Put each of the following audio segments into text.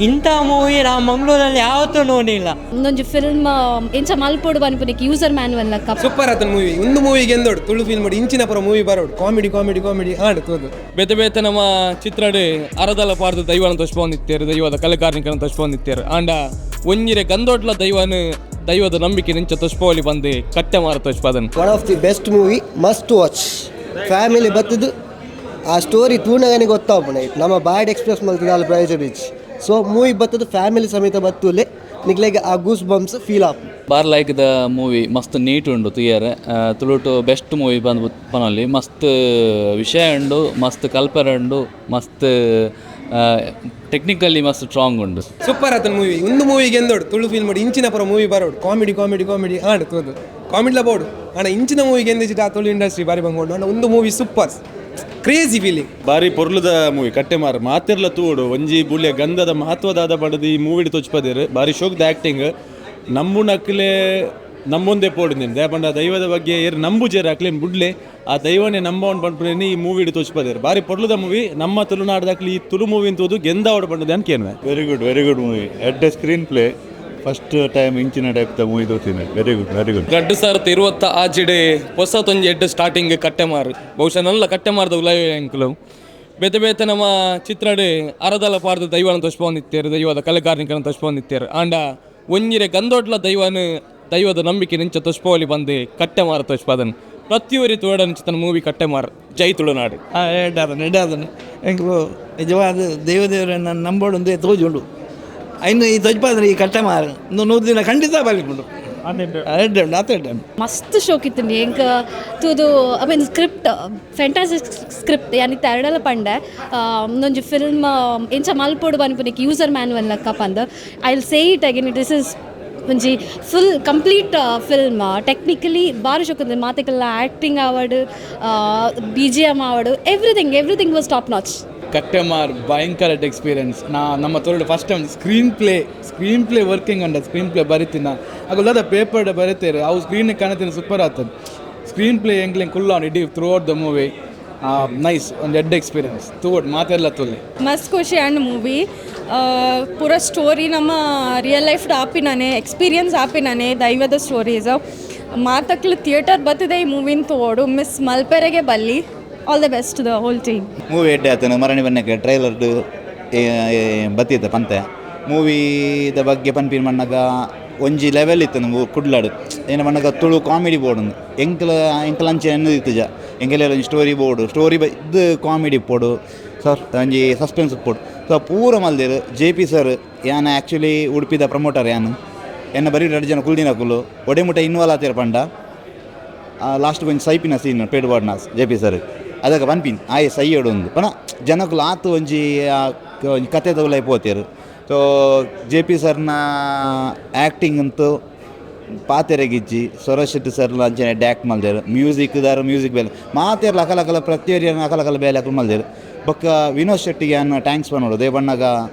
ಇಂಥ ಮೂವಿ ನಾ ಮಂಗಳೂರಲ್ಲಿ ಯಾವತ್ತೂ ನೋಡಿಲ್ಲ. ಒಂದೊಂಜಿ ಫಿಲ್ಮ್ ಎಂಚ ಮಲ್ಪೊಡು ಪನ್ಪುನಿಕ್ user manual ಲೆಕ್ಕ. ಸೂಪರ್ ಆತನ ಮೂವಿ. ಒಂದು ಮೂವಿಗೆ ಎಂದೋಡು ತುಳು ಫಿಲ್ಮ್ ಮಾಡಿ ಇಂಚಿನ ಪುರ ಮೂವಿ ಬರೋಡು. Comedy comedy comedy ಆಂಡ್ ತೋದು. ಬೇತೆ ಬೇತೆ ನಮ್ಮ ಚಿತ್ರಡ್ ಅರದಲ ಪಾರ್ದು ದೈವನ ತೋಚ್ಪೊಂದಿತ್ತೇರು, ದೈವದ ಕಲೆಕಾರ್ನಿಕನ ತೋಚ್ಪೊಂದಿತ್ತೇರು. ಆಂಡ ಒಂಜಿರೆ ಗಂದೋಟ್ಲ ದೈವನ ದೈವದ ನಂಬಿಕೆ ನಿಂಚ ತೋಚ್ಪೋಲಿ ಬಂದು ಕಟ್ಟೆ ಮಾರ ತೋಚ್ಪದನ್. One of the best movie, must watch. Family ಬತ್ತದು ಆ ಸ್ಟೋರಿ ತೂನಗನೆ ಗೊತ್ತಾಪುಂಡು. ನಮ್ಮ ಬ್ಯಾಡ್ ಎಕ್ಸ್ಪ್ರೆಸ್ ಮಲ್ತಿದ price rich. So movie ಬತ್ತದು family ಸಮೇತ ಬತ್ತುಲೆ, ನಿಕ್ಲೆಗ್ ಆ goose bumps feel ಆಪು. ಬಾರ್ like the movie, ಮಸ್ತ್ ನೀಟ್ ಉಂಡು ತೂಯರೆ. ತುಳುಟು ಬೆಸ್ಟ್ ಮೂವಿ ಬಂದು ಪನೊಲಿ. ಮಸ್ತ್ ವಿಷಯ ಉಂಡು, ಮಸ್ತ್ ಕಲ್ಪರೆ ಉಂಡು, ಮಸ್ತ್ ಟೆಕ್ನಿಕಲಿ ಮಸ್ತ್ ಸ್ಟ್ರಾಂಗ್ ಉಂಡು. ಸೂಪರ್ ಆತನ ಮೂವಿ. ಒಂದು ಮೂವಿಗೆ ಎಂದೋಡು ತುಳು ಫಿಲ್ಮ್ ಮಾಡಿ ಇಂಚಿನ ಪುರ ಮೂವಿ ಬರೋಡು. Comedy comedy comedy and ತೋದು. ಕಾಮಿಡಿಲ ಬೋಡು ಅಣ್ಣ. ಇಂಚಿನ ಮೂವಿಗೆ ಎಂದಿಚಿಟ ಆ ತುಳು ಇಂಡಸ್ಟ್ರಿ ಬಾರಿ ಬಂಗೋಡು ಅಣ್ಣ. ಒಂದು movie super, crazy feeling. ಬಾರಿ ಪೊರ್ಲುದ ಮೂವಿ ಕಟ್ಟೆಮಾರ್. ಮಾತೆರ್ಲ ತೂಡು. ಒಂಜಿ ಬುಳ್ಯ ಗಂಧದ ಮಹತ್ವದಾದ ಪಡೆದು ಈ ಮೂವಿಡ್ ತೊಚ್ಪದೇರು. ಬಾರಿ ಶೋಕ್ದ ಆ್ಯಕ್ಟಿಂಗ್. ನಂಬುನಕ್ಲೆ ನಂಬೊಂದೇ ಪೋಡು ನೀನು ದಯಪಂಡ ದೈವದ ಬಗ್ಗೆ ಏರ್ ನಂಬುಜೇರು ಅಕ್ಲೇನ್ ಬುಡ್ಲೆ. ಆ ದೈವನೇ ನಂಬವನ್ ಪಂಪುನೇನಿ ಈ ಮೂವಿಡ್ ತೊಚ್ಪದೇರು. ಬಾರಿ ಪೊರ್ಲುದ ಮೂವಿ. ನಮ್ಮ ತುಳುನಾಡ್ದಕ್ಲಿ ಈ ತುಳು ಮೂವಿ ತೂದು ಗೆಂದಾವಡು ಪಂಡದೆ ಅನ್ಕೇನ್ವೆ. Very good, very good movie. ಎಡ್ಡೆ screen play. First time ಇಂಚಿನ type the movie ತೋತೀನಿ. Very good, very good. 2026 ಆಜಿಡೆ ಹೊಸ ತೊಂಜಿ ಎಡ್ಡೆ ಸ್ಟಾರ್ಟಿಂಗ್ ಕಟ್ಟೆಮಾರು. ಬಹುಶಃ ನಲ್ಲ ಕಟ್ಟೆಮಾರ್ದ ಉಲಾಯ ಎಂಕುಲು. ಬೇತೆ ಬೇತೆ ನಮ್ಮ ಚಿತ್ರಡ್ ಅರದಲ ಪಾರ್ದು ದೈವನ ತೋಚ್ಪೊಂದಿತ್ತೇರು, ದೈವದ ಕಲೆಕಾರ್ನಿಕನ ತೋಚ್ಪೊಂದಿತ್ತೇರು. ಆಂಡ ಒಂಜಿರೆ ಗಂದೋಟ್ಲ ದೈವನ ದೈವದ ನಂಬಿಕೆ ನಿಂಚ ತೋಚ್ಪೋಲಿ ಬಂದು ಕಟ್ಟೆಮಾರ ತೋಚ್ಪದನ್. ಪ್ರತಿಯೊರಿ ತೋಡನ್ ಚಿತ್ತನ ಮೂವಿ ಕಟ್ಟೆಮಾರ್. ಜೈ ತುಳುನಾಡು. ಎಡ್ಡಾದನು ಎಡ್ಡಾದನು. ಎಂಕು ನಿಜವಾದ ದೈವ ದೇವರನ್ನ ನಂಬೋಡು ಒಂದೇ ತೋಜುಂಡು. ಇನ್ನು ಈ ತೊಜ್ಪಾದ್ರೆ ಈ ಕಟ್ಟೆ ಮಾರು ಇನ್ನು 100 ದಿನ ಖಂಡಿತ ಬಲಿಪುಂಡು. ಎಡ್ಡೆ ಉಂಡು, ಆತ ಎಡ್ಡೆ ಉಂಡು. ಮಸ್ತ್ ಶೋಕ್ ಇತ್ತು ಎಂಕ್ ತೂದು. I mean, script, fantastic script. ಯಾನ್ ಇತ್ತೆ ಅರಡಲ ಪಂಡೆ, ಒಂದೊಂಜಿ ಫಿಲ್ಮ್ ಎಂಚ ಮಲ್ಪೊಡು ಪನ್ಪುನಿಕ್ ಯೂಸರ್ ಮ್ಯಾನುವಲ್ ಲೆಕ್ಕ ಪಂದ್. I will say it again, it is ಒಂಜಿ full complete film. Technically ಬಾರಿ ಶೋಕ್ ಉಂದು. ಮಾತೆಕಲ್ಲ ಆ್ಯಕ್ಟಿಂಗ್ ಆವಡ್, ಬಿಜಿಎಮ್ ಆವಡ್, everything, everything was top notch. Kattemar ಭಯಂಕರ ಎಕ್ಸ್ಪೀರಿಯನ್ಸ್. ನಾ ನಮ್ಮ ತೋಳು first time screen play working ಅಂಡ ಸ್ಕ್ರೀನ್ ಪ್ಲೇ ಬರಿತಿನ ಅಗುಲ್ದಾದ ಪೇಪರ್ ಬರಿತೇರು, ಅವು ಸ್ಕ್ರೀನ್ ಕಾಣತೀನಿ. ಸೂಪರ್ ಆಗ್ತದೆ ಸ್ಕ್ರೀನ್ ಪ್ಲೇ. ಎಂಕ್ಲೆಂಗ್ ಕುಲ್ಲ ಇಡೀ through out the movie nice. ಒಂದು ಎಡ್ಡೆ ಎಕ್ಸ್ಪೀರಿಯನ್ಸ್. ತೂವಡ್ ಮಾತೆಲ್ಲ ತುಲ್ಲೆ. ಮಸ್ತ್ ಖುಷಿ ಆಂಡ್ ಮೂವಿ. ಪೂರ ಸ್ಟೋರಿ ನಮ್ಮ ರಿಯಲ್ ಲೈಫ್ ಆಪಿನಾನೆ, ಎಕ್ಸ್ಪೀರಿಯನ್ಸ್ ಆಪಿನಾನೆ ದೈವದ ಸ್ಟೋರೀಸ್. ಮಾತಕ್ಲು ಥಿಯೇಟರ್ ಬತ್ತಿದೆ ಈ ಮೂವಿನ ತೋಡು ಮಿಸ್ ಮಲ್ಪೆರೆಗೆ ಬಲ್ಲಿ. All the best the whole team. Movie ಎಡ್ಡೆ ಆತನ. ಮರಣಿ ಬನ್ನಕ್ಕೆ ಟ್ರೈಲರ್ಡು ಬತ್ತಿತ್ತ ಪಂತೆ. ಮೂವಿದ ಬಗ್ಗೆ ಪನ್ಪಿನ ಮಣ್ಣಗ ಒಂಜಿ ಲೆವೆಲ್ ಇತ್ತು ನಮ್ಗೆ ಕುಡ್ಲಾಡು. ಏನು ಮಣ್ಣಗ ತುಳು ಕಾಮಿಡಿ ಬೋರ್ಡ್ ಎಂಕಲ ಎಂಕಲ ಅಂಚೆ ಎನ್ನದು ಇತ್ತುಜ. ಎಂಕೆಲ್ಲ ಒಂಜಿ story board, story ಇದು ಕಾಮಿಡಿ ಪೋಡು ಸರ್, ಒಂಜಿ ಸಸ್ಪೆನ್ಸ್ ಪೋಡು. ಸೊ ಪೂರ ಮಲ್ದೇರು J P sir. ಯಾನ್ ಆ್ಯಕ್ಚುಲಿ ಉಡುಪಿದ ಪ್ರಮೋಟರ್ ಯಾನ್. ಎನ್ನ ಬರೀ ಎರಡು ಜನ ಕುಲ್ದಿನಕುಲು ಒಡೆ ಮುಟ್ಟ ಇನ್ವಾಲ್ವ್ ಆತೀರ ಪಂಡ. ಲಾಸ್ಟ್ ಒಂಜಿ ಸೈಪಿನ ಸೀನ್ ಪೇಡ್ ಬಾಡ್ನ J P sir ಅದಕ್ಕೆ ಪನ್ಪಿನ್ ಆಯೆ ಸೈಯಡು ಒಂದು ಪನ ಜನಕುಲು ಆತು ಒಂಜಿ ಒಂಜಿ ಕತೆ ತಗುಲೈ ಪೋತೇರು. ಸೊ ಜೆ.ಪಿ. ಸರ್ನ ಆ್ಯಕ್ಟಿಂಗ್ ಅಂತೂ ಪಾತೆರೆಗಿಜ್ಜಿ. ಸೊರಶ್ ಶೆಟ್ಟಿ ಸರ್ಲ ಅಂಚನೆ ಎಡ್ಡೆ ಆ್ಯಕ್ಟ್ ಮಲ್ದೇರು. ಮ್ಯೂಸಿಕ್ ದಾರ ಮ್ಯೂಸಿಕ್ ಬೇಲೆ ಮಾತೆರ್ಲ ಅಕಲಕಲ ಪ್ರತಿಯೊರಿಯನ ಅಕಲಕಲ ಬೇಲೆ ಅಕಲ್ ಮಲ್ದೇರು. ಬೊಕ್ಕ ವಿನೋದ್ ಶೆಟ್ಟಿಗೆ ಯಾನ್ thanks ಪನೋಡು. ದೇವಣ್ಣಗ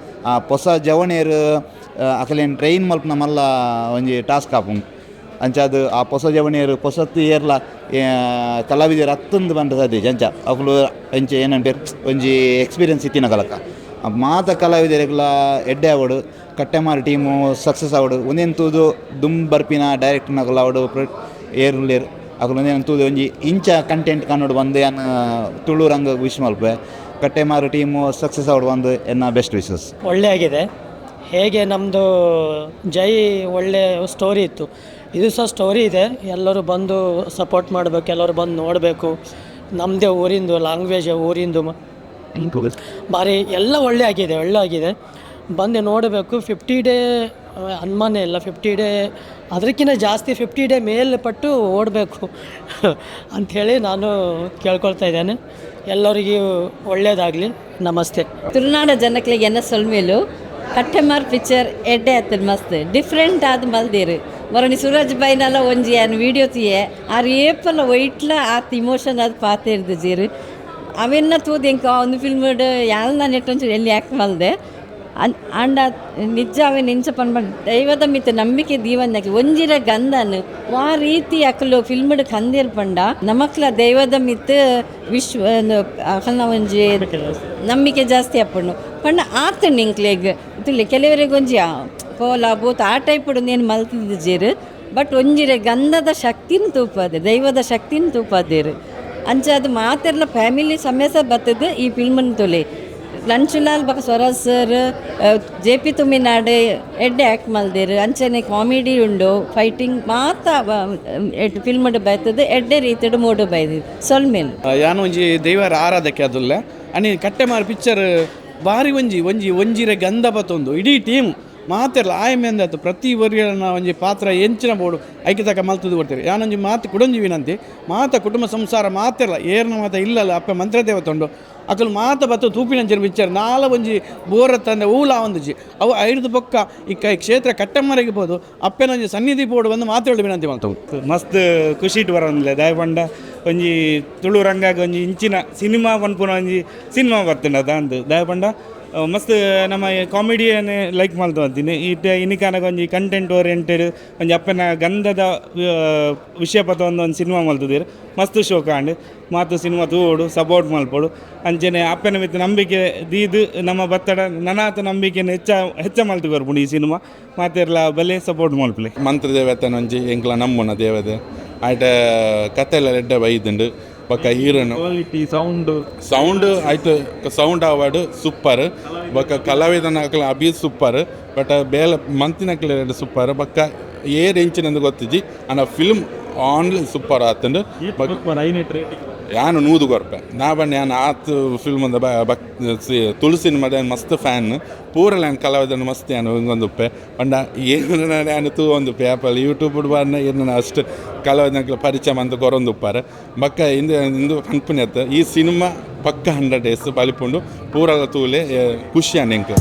ಆ ಪೊಸ ಜವಣೇರು ಅಕಲೇನ್ ಟ್ರೈನ್ ಮಲ್ಪುನ ಮಲ್ಲ ಒಂಜಿ ಟಾಸ್ಕ್ ಆಪುಂಡು. ಅಂಚಾದ್ ಆ ಪೊಸ ಜವಣಿಯರು ಪೊಸತ್ತು ಏರ್ಲ ಕಲಾವಿದೆರ್ ಅತ್ತಂದು ಪಂಡ ಸಾಧ್ಯ. ಅಂಚ ಅಕುಲು ಅಂಚ ಏನಂಪೇರ್ ಒಂಜಿ ಎಕ್ಸ್ಪೀರಿಯನ್ಸ್ ಇತ್ತಿನ ಕಲಕ ಮಾತ ಕಲಾವಿದೆರೆಗ್ಲ ಎಡ್ಡೆ ಆವಡು, ಕಟ್ಟೆಮಾರು ಟೀಮು ಸಕ್ಸಸ್ ಆವಡು. ಒಂದೇನು ತೂದು ದುಮ್ ಬರ್ಪಿನ ಡೈರೆಕ್ಟರ್ನಕುಲು ಆವಡು, ಏರುಲ್ಲೇರು ಅಕುಲು ಒಂದೇನು ತೂದು ಒಂಜಿ ಇಂಚ ಕಂಟೆಂಟ್ ಕನ್ನಡ ಬಂದು ಯಾನ್ ತುಳು ರಂಗ ವಿಶ್ ಮಲ್ಪೆ. ಕಟ್ಟೆಮಾರು ಟೀಮು ಸಕ್ಸಸ್ ಆವಡು ಬಂದು ಎನ್ನ ಬೆಸ್ಟ್ ವಿಶಸ್. ಒಳ್ಳೆ ಆಗಿದೆ. ಹೇಗೆ ನಮ್ಮದು ಜೈ ಒಳ್ಳೆ ಸ್ಟೋರಿ ಇತ್ತು, ಇದು ಸಹ ಸ್ಟೋರಿ ಇದೆ. ಎಲ್ಲರೂ ಬಂದು ಸಪೋರ್ಟ್ ಮಾಡಬೇಕು, ಎಲ್ಲರೂ ಬಂದು ನೋಡಬೇಕು. ನಮ್ಮದೇ ಊರಿಂದು ಲ್ಯಾಂಗ್ವೇಜ್, ಊರಿಂದು ಭಾರಿ ಎಲ್ಲ ಒಳ್ಳೆ ಆಗಿದೆ, ಒಳ್ಳೆ ಆಗಿದೆ. ಬಂದು ನೋಡಬೇಕು. 50 ಡೇ ಅನುಮಾನ ಇಲ್ಲ. 50 ಡೇ, ಅದಕ್ಕಿಂತ ಜಾಸ್ತಿ, 50 ಡೇ ಮೇಲ್ಪಟ್ಟು ಓಡಬೇಕು ಅಂಥೇಳಿ ನಾನು ಕೇಳ್ಕೊಳ್ತಾ ಇದ್ದೇನೆ. ಎಲ್ಲರಿಗೂ ಒಳ್ಳೆಯದಾಗಲಿ. ನಮಸ್ತೆ. ತುಳುನಾಡ ಜನಕ್ಲೆಗ್ ಎನ್ನ ಸೊಲ್ಮೆಲು. ಕಟ್ಟೆಮಾರ್ ಪಿಕ್ಚರ್ ಎಡ್ಡೆ ಆತಲ್, ಮಸ್ತ್ ಡಿಫ್ರೆಂಟ್ ಆದ್ ಮಲ್ದೇರು. ಮೊರಣಿ ಸೂರಜ್ ಬೈನಲ ಒಂಜಿ ಯಾನ್ ವೀಡಿಯೋ ತೂಯೆ. ಆರ್ ಏಪಲ ಒಯ್ಟ್ಲ ಆತ್ ಇಮೋಷನ್ ಆದ್ ಪಾತೆರ್ದು ಜೀರು. ಅವೆನ್ನ ತೂದು ಎಂಕ್ ಒಂದು ಫಿಲ್ಮ್ ಯಾಲ್ನ ನೆಟ್ ಒಂಚೂರು ಎಲ್ಲಿ ಆ್ಯಕ್ಟ್ ಮಲ್ದೆ. ಆಂಡ ನಿಜ ಅವೆನ್ ಇಂಚ ಪನ್ಪ, ದೈವದ ಮಿತ್ತ್ ನಂಬಿಕೆ ದೀವನ್ನಕ್ಕೆ ಒಂಜಿರ ಗಂಧನ್ ವಾ ರೀತಿ ಅಕುಲು ಫಿಲ್ಮ್ಡ್ ಕಂದಿರ್ ಪಂಡ ನಮಕ್ಲ ದೈವದ ಮಿತ್ತ್ ವಿಶ್ವ ಅಕಲ್ನ ಒಂಜಿ ನಂಬಿಕೆ ಜಾಸ್ತಿ ಆಪುಂಡು ಪಂಡ ಆತಂಡ್ ಎಂಕ್ಲೆಗ್. ತುಲೆ ಕೆಲವರಿಗೆ ಒಂಜಿ ಕೋಲ ಬೂತ ಆ ಟೈಪ್ ಏನು ಮಲ್ತಿದ್ದೀರು ಬಟ್ ಒಂಜಿರೆ ಗಂಧದ ಶಕ್ತಿನ ತೂಪಾದೆ ದೈವದ ಶಕ್ತಿನ ತೂಪಾದೇರು ಅಂಚ ಅದು ಮಾತೆರ್ಲ ಫ್ಯಾಮಿಲಿ ಸಮೇತ ಬತ್ತದು ಈ ಫಿಲ್ಮನ್ ತುಲೆ ಲಂಚುಲಾಲ್ ಬಕ ಸ್ವರಾಜ್ ಸರ್ ಜೆ ಪಿ ತುಮಿನಾಡು ಎಡ್ಡೆ ಆ್ಯಕ್ಟ್ ಮಲ್ದೇರು ಅಂಚನೆ ಕಾಮಿಡಿ ಉಂಡು ಫೈಟಿಂಗ್ ಮಾತ ಫಿಲ್ಮ್ ಬರ್ತದೆ ಎಡ್ಡೆ ರೀತಿಡು ಮೂಡು ಬೈದು ಸೊಲ್ಮೇಲ್ ಯಾನು ಒಂಜಿ ದೈವರ ಆರಾಧಕೆ ಅದುಲ್ಲ ಅನಿ ಕಟ್ಟೆಮಾರು ಪಿಕ್ಚರ್ ಬಾರಿ ಒಂಜಿ ಒಂಜಿ ಒಂಜಿರೆ ಗಂಧ ಬತ್ತೊಂದು ಇಡೀ ಟೀಮ್ ಮಾತೆರ್ಲ ಆಯಮೆಂದಾತು ಪ್ರತಿ ವರ್ಗನ ಒಂಜಿ ಪಾತ್ರ ಎಂಚಿನ ಬೋಡು ಐಕೆ ತಕ ಮಲ್ತದು ಕೊಡ್ತೀರಿ ಯಾನೊಂಜಿ ಮಾತು ಕುಡೊಂಜಿ ವಿನಂತಿ ಮಾತ ಕುಟುಂಬ ಸಂಸಾರ ಮಾತೆರ್ಲ ಏರ್ನ ಮಾತ ಇಲ್ಲಲ್ಲ ಅಪ್ಪ ಮಂತ್ರದೇವತೊಂಡು ಅಕಲು ಮಾತ ಬತ್ತು ತೂಪಿನಂಚಿನ ಪಿಕ್ಚರ್ ನಾಲ ಒಂಜಿ ಬೋರ ತಂದೆ ಊಲ ಒಂದುಜಿ ಅವು ಐದು ಪೊಕ್ಕ ಈ ಕೈ ಕ್ಷೇತ್ರ ಕಟ್ಟಮ್ಮರಿಗೆ ಬೋದು ಅಪ್ಪನೊಂಜಿ ಸನ್ನಿಧಿ ಬೋಡು ಒಂದು ಮಾತೇಳು ವಿನಂತಿ ಮಾಡ್ತಾವು. ಮಸ್ತ್ ಖುಷಿಟ್ ಬರೋಂದಿಲ್ಲ ದಯಪಂಡ ಒಂಜಿ ತುಳು ರಂಗಾಗ ಒಂಜಿ ಇಂಚಿನ ಸಿನಿಮಾ ಪನ್ಪುನ ಒಂಜಿ ಸಿನಿಮಾ ಬರ್ತುಂಡ ಅದಂದು ದಯಪಂಡ ಮಸ್ತ್ ನಮ್ಮ ಕಾಮಿಡಿಯನ್ ಲೈಕ್ ಮಲ್ತು ಅಂತೀನಿ ಇತ್ತೆ ಇನ್ನಿಕಾನಗ ಒಂಜಿ ಕಂಟೆಂಟ್ ಓರಿಯೆಂಟೆಡ್ ಒಂಜಿ ಅಪ್ಪನ ಗಂಧದ ವಿಷಯ ಪತ ಒಂದು ಒಂದು ಸಿನಿಮಾ ಮಲ್ತದಿರು ಮಸ್ತ್ ಶೋಕ ಆಂಡ್ ಮಾತು ಸಿನಿಮಾ ತೂವೋಡು ಸಪೋರ್ಟ್ ಮಲ್ಪೋಡು ಅಂಚನೆ ಅಪ್ಪನ ಮಿತ್ ನಂಬಿಕೆ ದೀದು ನಮ್ಮ ಬತ್ತಡ ನನಾತ ನಂಬಿಕೆನ ಹೆಚ್ಚ ಹೆಚ್ಚ ಮಲ್ತು ಕೊರ್ಪುಂಡು ಈ ಸಿನಿಮಾ ಮಾತೆರ್ಲ ಬಲೆ ಸಪೋರ್ಟ್ ಮಲ್ಪಲೆ. ಮಂತ್ರದೇವತೆನ ಒಂಜಿ ಎಂಕ್ಲ ನಂಬುನ ದೇವತೆ ಆಯ್ಟ ಕತೆಲ್ಲ ಎಡ್ಡೆ ಬೈದುಂಡು ಬೊಕ್ಕ ಹೀರೋನು ಕ್ವಾಲಿಟಿ ಸೌಂಡ್ ಸೌಂಡ್ ಆಯ್ತು ಸೌಂಡ್ ಅವಾರ್ಡ್ ಸೂಪರ್ ಬೊಕ್ಕ ಕಲಾವಿದನಕ್ಲ ಅಭಿ ಸೂಪರ್ ಬಟ್ ಬೇಲೆ ಮಂತಿನಕ್ಲೆ ಸೂಪರ್ ಬೊಕ್ಕ ಏರ್ ಇಂಚಿನಂದು ಗೊತ್ತಿಜ್ಜಿ ಅಂಡ ಫಿಲ್ಮ್ ಆನ್ಲಿ ಸೂಪರ್ ಆತುಂಡು. ಯಾನು 100 ಕೊರ್ಪೆ ನಾ ಬಣ್ಣ ಯಾನ್ ಆತ್ ಫಿಲ್ಮ್ ಅಂದ ಬಕ್ ತುಳು ಸಿನಿಮಾದ ಮಸ್ತ್ ಫ್ಯಾನ್ ಪೂರಲ ಯಾನ್ ಕಲಾವಿದನ ಮಸ್ತ್ ಯಾನ್ ಒಂದೊಂದುಪ್ಪೆ ಪಂಡ ಏನು ಯಾನ್ ತೂ ಒಂದುಪ್ಪೆ ಆಪಲ್ ಯೂಟ್ಯೂಬ್ ಬಾರ್ನ ಏನು ಅಷ್ಟು ಕಲಾವಿದನಕ್ಲೆ ಪರಿಚಯ ಮಂತ್ ಕೊರೊಂದುಪ್ಪಾರೆ ಬೊಕ್ಕ ಇಂದು ಇಂದು ಪನ್ಪುನೆತ್ತ ಈ ಸಿನಿಮಾ ಪಕ್ಕ 100 ಡೇಸ್ ಬಲಿಪುಂಡು ಪೂರಲ ತೂಲೆ ಖುಷಿಯಾನ್ ಎಂಕ್.